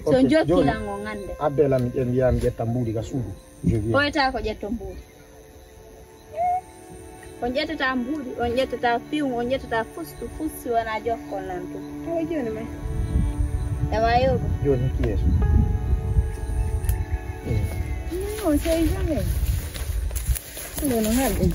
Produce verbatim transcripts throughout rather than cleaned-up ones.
So jokki lan on annde. Abbe lan mi ƴe-, mi yaha mi ƴetta mbuuɗi ka suudu. Je viens. Ɓoyata ko ƴetto mbuuɗi. On ƴettata mbuuɗi, on ƴettata piwŋ, on ƴettata fustu, fustu si wonaa jokkon lan tun. Awa jooni may. Awa yogo. Jooni hikki yeeso. Non, c'est jamais. Ɗum no haalɗen.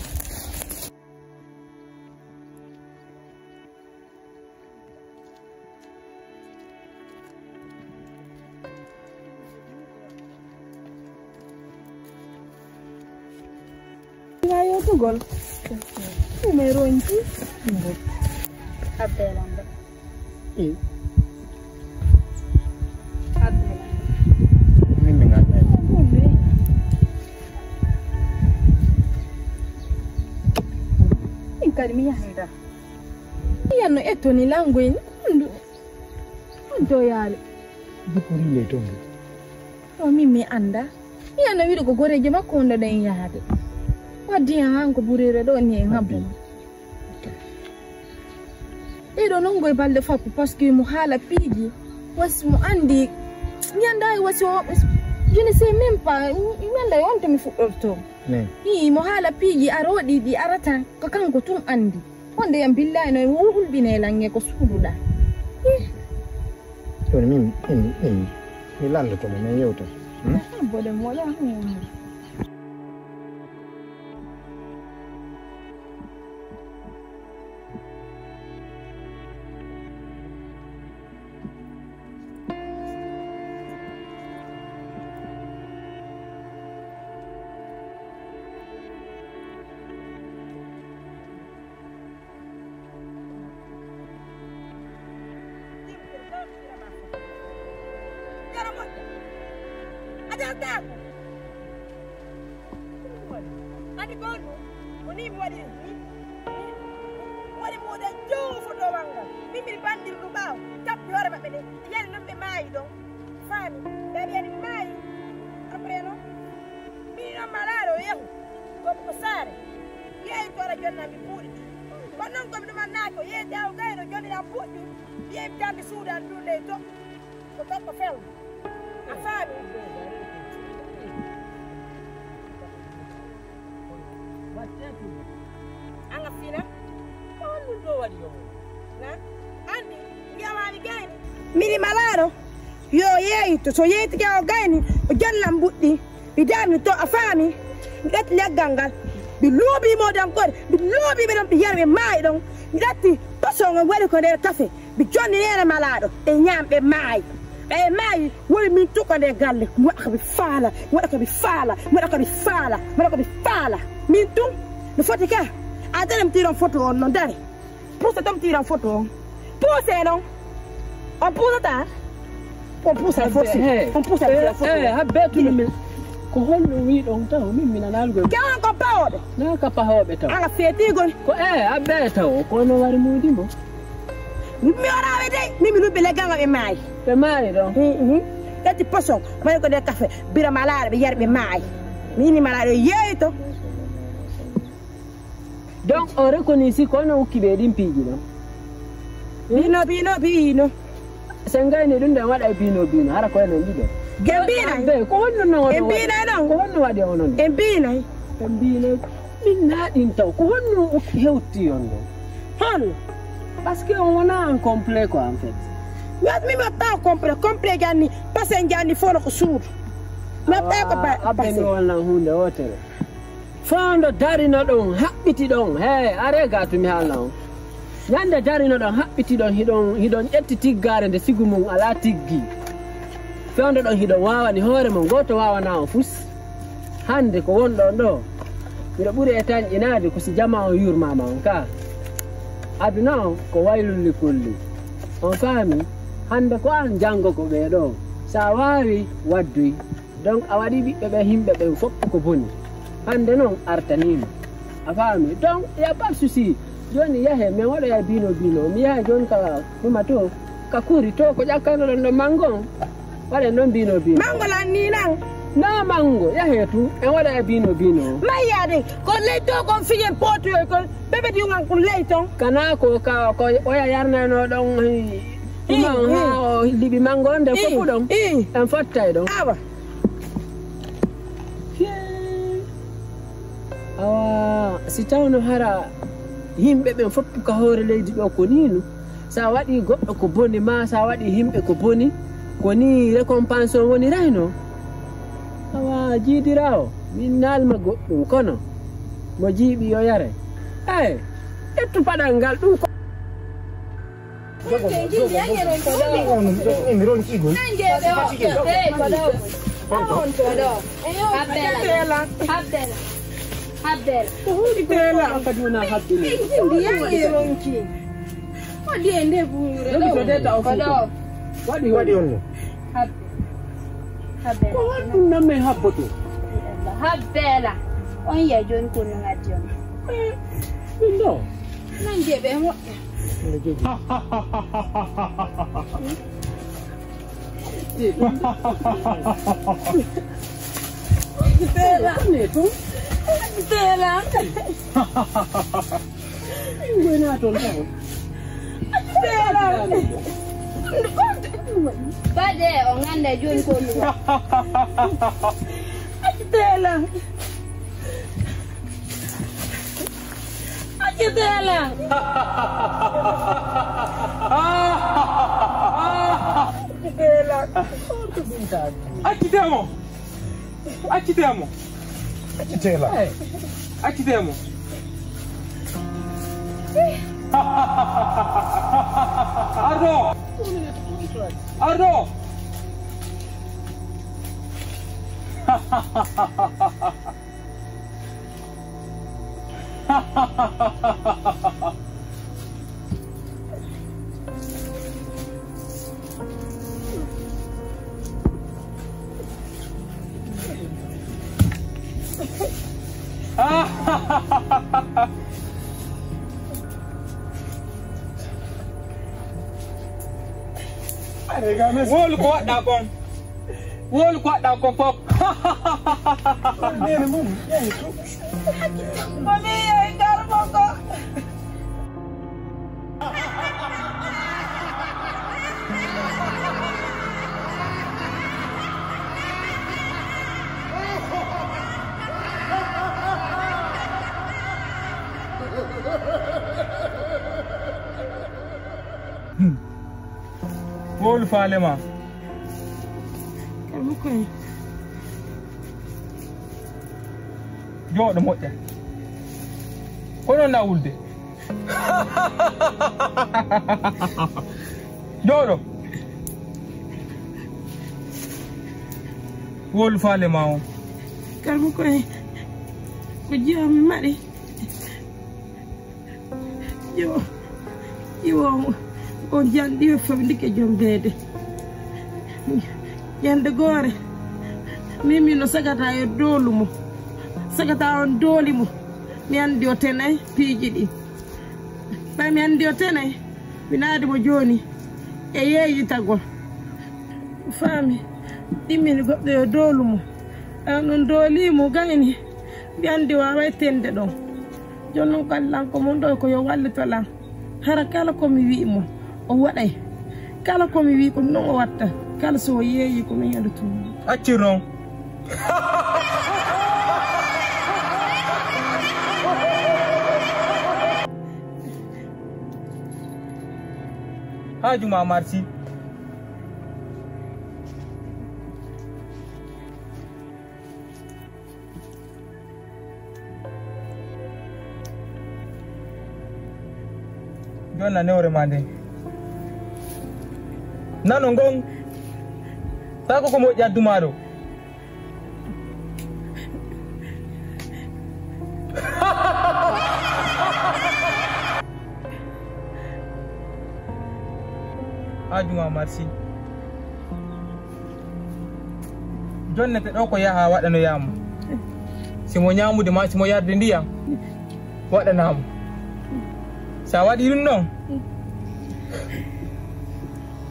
Nga yettugol. Ɗume ronki? Abbelan ba. Eh. Abbelan. Min mi nganndaa. Min kadi mi yahnda. Yanno ettoni langoy ni. On to yaali. Jikuri le to. O min mi annda. Mi ana wiɗo ko goreejo makko wonɗo ɗen yaade. Waddi hen han ko burire ɗo ni e ngabbo mum. Ɗiɗo non goye balɗe foppo, parce que mo haala piiji. Wasi mo anndi. Mi annda e wasi o, je ne sais même pas. Mi annda e on to mi fuɗɗorto. Ii, mo haala piiji arooɗi ɗi arata. Ko kanko tun anndi. Wonde yam billahi no e hulɓine lange ko suuduɗaa. Ih. Ɗum min, min, min, mi lanndoto mo, min yewta. Hmm? Ah, boɗe moɗa. Hmm. Yara moƴƴa. A jaltaako. Ani ko ɗum? Ko ni mi waɗiri ni. Mi waɗi moɗen jowo fotowal ngal. Min mbiɗi bandirɗum ɓaawo. Tappi hoore maɓɓe ɗe. Yari noon ɓe maayi ɗon. Faami. Ɓe ɓe maayi. Après noon. Min noon malaaɗo yehu. Ko ko saare. Yehi to aɗa jonna mi puuɗi. Ko noon ko mi ɗumannaaki o yehi taw gayno jonniran puƴƴu. Yehi mi tambi suudu an ɗum ley to. Ko toon ko fewndo. A faami? Anga fina? Ko honɗum ɗo waɗi yo? Na? Anndi, mi yamaani gayni. Mini malaano, yo yeeyito. So yeeytike o gayni, o jannan mbuɗɗi. Mi darni to, a faami? Mi ƴetti leggal ngal. Mi loobi mo ɗon kori. Mi loobi ɓe ɗon, ɓe yari, ɓe maayi ɗon. Mi ƴetti poson on waɗi ko nder kafe. Mi jonni neene malaaɗo, ɓe ñaam, ɓe maayi. Ɓe maayi, woni min tun ko nder galle. Mi waɗa ko mi faala, mi waɗa ko mi faala, mi waɗa ko mi faala, mi waɗa ko mi faala. Min tun, no foti ka? A dare mi tiiron foto on no dare. Puusa to mi tiiron foto on. Puuse non. On puusata? On puusa force. On puusa force. Eh, habbe tun min. Ko honno wiɗon taw min mi nanaali gol. Kewon ko pawoɓe. Na ka pawoɓe taw. Ala fetigol. Ko eh, habbe taw. Ko no wari mudi mo. Mi orawe dey, min mi lubbi leggal ngal ɓe maayi. Ɓe maayi ɗon? Mhm. Ƴetti poson, mari ko nder kafe, bira malaaɗo, ɓe yari, ɓe maayi. Min ni malaaɗo yeeyto. Donc, o reconnaît si ko no ukki ɓe ɗin piiji ɗon? Bino, bino, bino. Sen gayni ɗum ɗen waɗa e bino, bino. Hara ko enen ɗiɗo. Gen bino. Abbe, ko honno non? En bino non. Ko honno waɗi onon? En bino. En bino. Min na ɗin taw. Ko honno hewti on ɗon? Honno? Parce que on wona en complet quoi, en fait. Mi waɗ-, mi waɗta complet, complet janni, pasen janni fof no ko suudu. Mi waɗta ko ba-, abbe pasen. Ni wona hunde wotere. Fewndo darino ɗon, haɓɓiti ɗon. He, are ga to mi haalna on. Ñande darino ɗon, haɓɓiti ɗon, hiɗon, hiɗon ƴetti tiggaare nde sigu mum alaa tiggi. Fewndo ɗon hiɗon waawani hoore mon, gooto waawanaa on fus. Hannde ko wonɗon ɗo, miɗo ɓuri e tanƴinaade ko si jamaa on yurmaama on ka. Aduna on ko waylulli kulli. On faami? Hannde ko an, janngo ko ɓee ɗo. Sa waawi, wadduy. Donc, a waɗi ɓiɓɓe ɓe, yimɓe ɓen fof ko boni. Hannde noon artaniima. A faami? Donc, y a pas de souci. Jooni yahee, min waɗoya bino bino. Mi yaha jooni ka ɗuma to, ka kuri to, ko ƴakkanoɗon ɗon manngo on. Waɗen ɗon bino bino. Manngo lan ni lan? Na manngo, yahee tu, en waɗoya bino bino. Mayyaade, ko ley to kon fiyen pootoyoy kon, ɓe ɓe diwngan kun ley ton. Kana ko ka, ko oya yarnayno ɗon, eh, Ɗum noon, haa o liɓi manngo on, nde fof ɗon. En fottay ɗon. Awa. Awa, si tawno hara yimɓe ɓen fof ka hoore leydi ɗo ko nii no, so a waɗii goɗɗo ko boni, maa so a waɗii yimɓe ko boni, ko nii récompense on wonirayno? Awa, jiidiraawo, min naalma goɗɗum, kono mo jiiɓi yo yare. Ey, ƴettu paɗal ngal, ɗum ko. Jogo mo, jogo mo. Jogo mo, jogo mo. Mi ronki ɗum. Habbela. Habbela. Habbela. Ko huuɗi teela. Kadi wona habbini. Ndiyan e ronki. Waɗi e nde buure ɗo. Ko ɗo. Waɗi, waɗi on. Habbe. Habbe. Ko honɗum nan men habboto? Habbeela. On yiya jooni ko no ngaddi on. Eh, min ɗo. Nan jeeɓe moƴƴa. Beela. Beela. Min goynaa toon taw. Beela. Baɗe o ngannda jooni ko ɗum. Beela. Accu Beela. Accu Beela. Accitee mo. Accitee mo. Accitee la. Accitee mo. Ardo. Ardo. Wolu ko waɗɗa kon. Wolu ko waɗɗa kon fof. Nene mum, yehi to. Ko mi yehi garbo ko. Wolu faale ma. Kadi ko e jooɗo moƴƴa. Kono na wulde. Jooɗo. Wolu faale ma on. Kadi ko e ko jiyomi maɗi. Yo, iwo on janɗi o fewndike jom beede. Ñande goore, min, min no sagata yo doolu mo. Sagata on dooli mo. Mi anndi o tenay piiji ɗi. Ɓay mi anndi o tenay, mi naadi mo jooni e yeeyitagol. Faami, ɗimmini goɗɗo yo doolu mo. An on doolii mo gayni, mi anndi waaway tende ɗon. Jooni noon, ko Alla an ko mon ɗo, ko yo wallito lan. Hara kala ko mi wi'i mo, o waɗay. Kala ko mi wi'i ko, ɗum ɗon o watta. Kala so o yeeyi ko, mi heɗoto mo. Accir noon. Haaju ma marsi. Jonna newre ma nden. Nano ngon. Sako ko moƴƴi addu ma ɗo. Haaju ma marsi. Jonnete ɗo ko yaha waɗanoyaa mo. Si mo ñaamude ma, si mo yarde ndiyam, waɗanaa mo. Sa waɗi ɗum noon,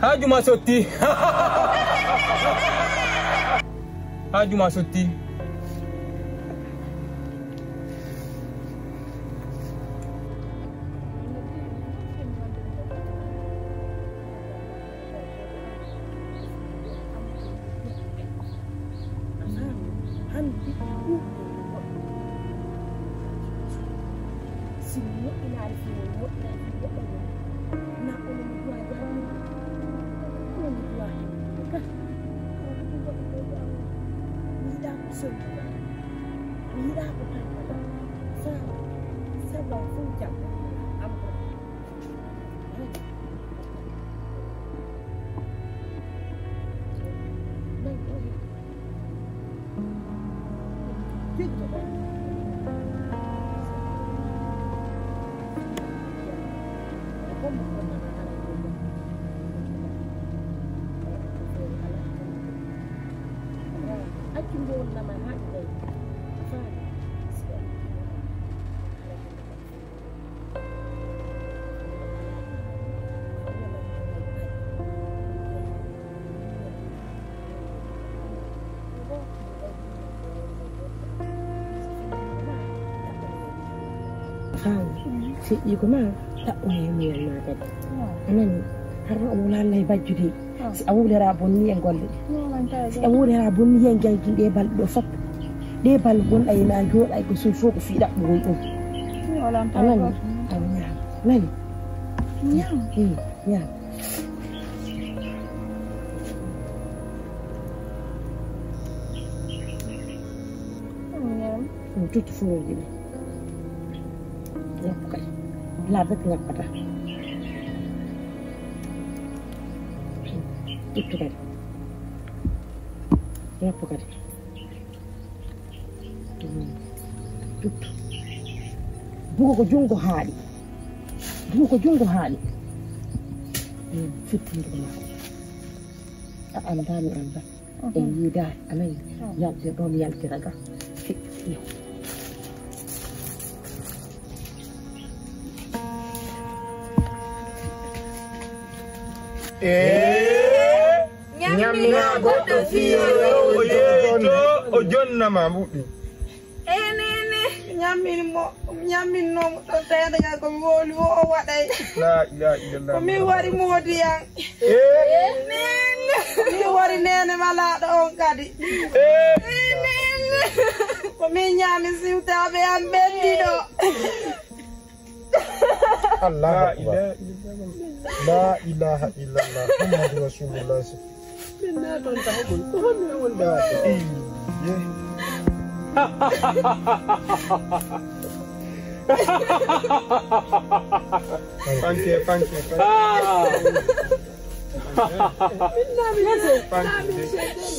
haaju ma sotti. Haaju ma sotti. Si mi moƴƴinaali fii, mi moƴƴinaali fii, mi moƴƴinaali fii. Na onon mi duwaa jaabi. Onon mi duwaa hen. Kadi, awa ko ɗum waɗi ko duwaa. Mi yiɗaa ko sonndu. Mi yiɗaa ko tan. Fa, sabu fof jam. Am ko. Faamu. Feƴƴi ko ma ɗaɓɓo e muñal ma kadi. A nani? Harno omo wula Allah e bajjude. Si a wulira bonni e golle ɗe. Si a wulira bonni e jangin ɗe balɗe ɗo fof. Ɗe balɗe gonɗa e ma jooɗa e ko sun fof ko fii ɗaɓɓugol ɗum. A nani? Awa ñaam. Nani? Ñaam. Mm, ñaam. Ñaam. Ɗum tuttu foroji ɗi. Ñappu kadi. Laaɓe ko ñappata. Tuttu kadi. Ñappu kadi. Tuttu. Bugo ko junngo haaɗi. Bugo ko junngo haaɗi. Fittindu ko maako. A anndaa, mi anndaa. En yiidaani, a nani? Yaltir ɗo, mi yaltira ga. Fittindu. Ee, ñammina goɗɗo fii o yeeyto, o jonnama mbuɗɗi. Enene. Ñammin mo, ñammin noon ɗo teedagal ko mi wowli o, o waɗay. La ilaha illallah. Ko min wari moodi an. Ee. Min wari neene malaaɗo on kadi. Ee. Ko min ñaami siwtaaɓe am ɓen ɗiɗo. Allahu akbar. La ilaha illallah. Muhammadu Rasulullah. Min naton tahagol. Ko honno e wonde waɗde? Fanke, fanke, fanke. Ah.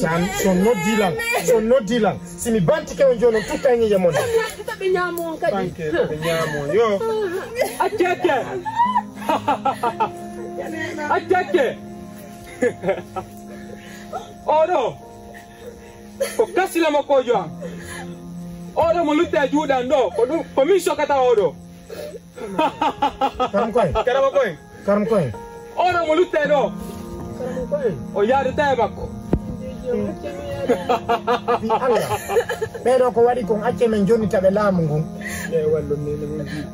Sam, so noddi lan, so noddi lan. Si mi bantike on jooni, on tutta ñiiƴe mon. Ɓe ñaamo on kadi. Fanke, ɓe ñaamo on, yo. Accete. Accete. Oɗo. Ko kasila makkojo am. Oɗo mo lutta e juuɗe am ɗo. Ko ɗum, ko min sokata oɗo. Karam koy. Karama koy. Karam koy. Oɗo mo lutte ɗo. O yaadata e makko. Fii Allah. Ɓeeɗo ko waɗi kon, acce men jonnita ɓe laamu ngun.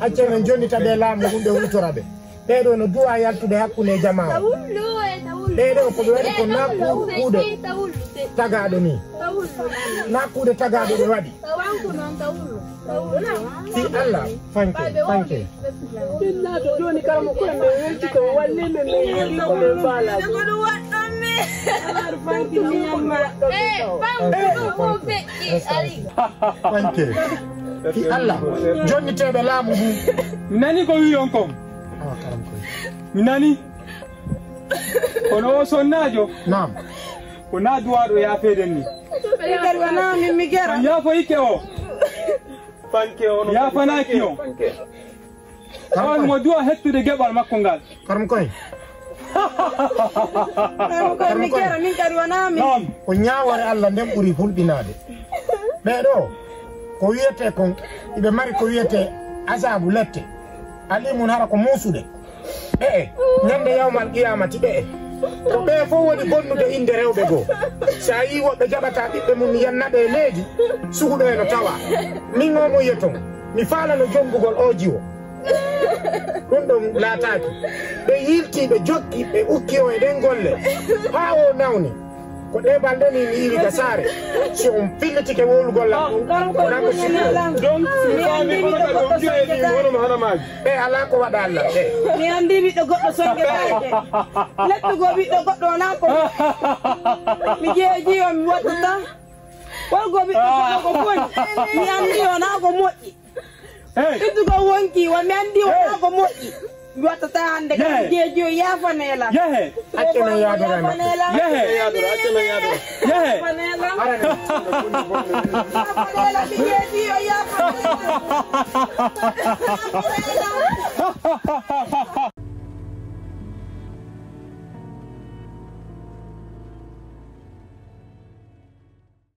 Acce men jonnita ɓe laamu ngun, ɓe huutora ɓe. Ɓeeɗo no duwa yaltude hakkunde e jamaa o. Ɓeeɗo ko ɓe waɗi kon, na ku-, kuuɗe tagaaɗo ni. Na kuuɗe tagaaɗo ɓe waɗi. Fii Allah, fanke, fanke. Min naato jooni kala mo koye men welti ko walli men, min yiɗi ko men faala. Fanke, fanke. Fii Allah, jonniteeɓe laamu ngu. Mi nani ko wi'i on kon. Awa, karam koy. Mi nani. Kono o sonnaajo. Naam. Ko na duwaaɗo yaafeeden ni. Min kadi wonaa min mi gera. Ko yaafoyike o. Fanke ono. Yaafanaaki on. Fanke. On mo duwa hettude geɓal makko ngal. Karam koy. Karam koy, mi gera, min kadi wonaa min. Naam. Ko ñaawoore Allah nden ɓuri hulɓinaade. Ɓee ɗoo, ko wiyetee kon, iɓe mari ko wiyetee asaabu lette. Alii mun hara ko muusude. Ɓe'e, ñande yawmal qiyaamati ɓe'e. Ko ɓe fof woni bonnude innde rewɓe goo. Si a yii woɓɓe jaɓata ɓiɓɓe mum yanna ɓe e leydi, sugu ɓe no tawa. Min o mo yi'oton, mi faalano jonngugol o jiwo. Ɗum ɗon laataaki. Ɓe yilti, ɓe jokki, ɓe ukki o e ɗen golle. Haa o nawni. Ko ɗee balɗe ni mi iwi ka saare. Si on fillitike wowlugol lan ɗum, wonaa ko sikkuɗon. Donc, mi anndi ɓiɗɗo goɗɗo soñde taake. Ɓe alaa ko waɗa Allah, ɓe. Mi anndi ɓiɗɗo goɗɗo soñde taake. Lettugo ɓiɗɗo goɗɗo wonaa ko. Mi jeeji on mi wattata. Wargo ɓiɗɗo goɗɗo ko boni. Mi anndi wonaa ko moƴƴi. Hey. Ittugo wonki, wa mi anndi wonaa ko moƴƴi. Mi wattata hannde kam jeeji o yaafane lan. Yehe. Acce men yaadora e maɓɓe. Yehe. Acce men yaadora. Yehe. Yaafane lan. Yaafane lan, mi jeeji o yaafane lan.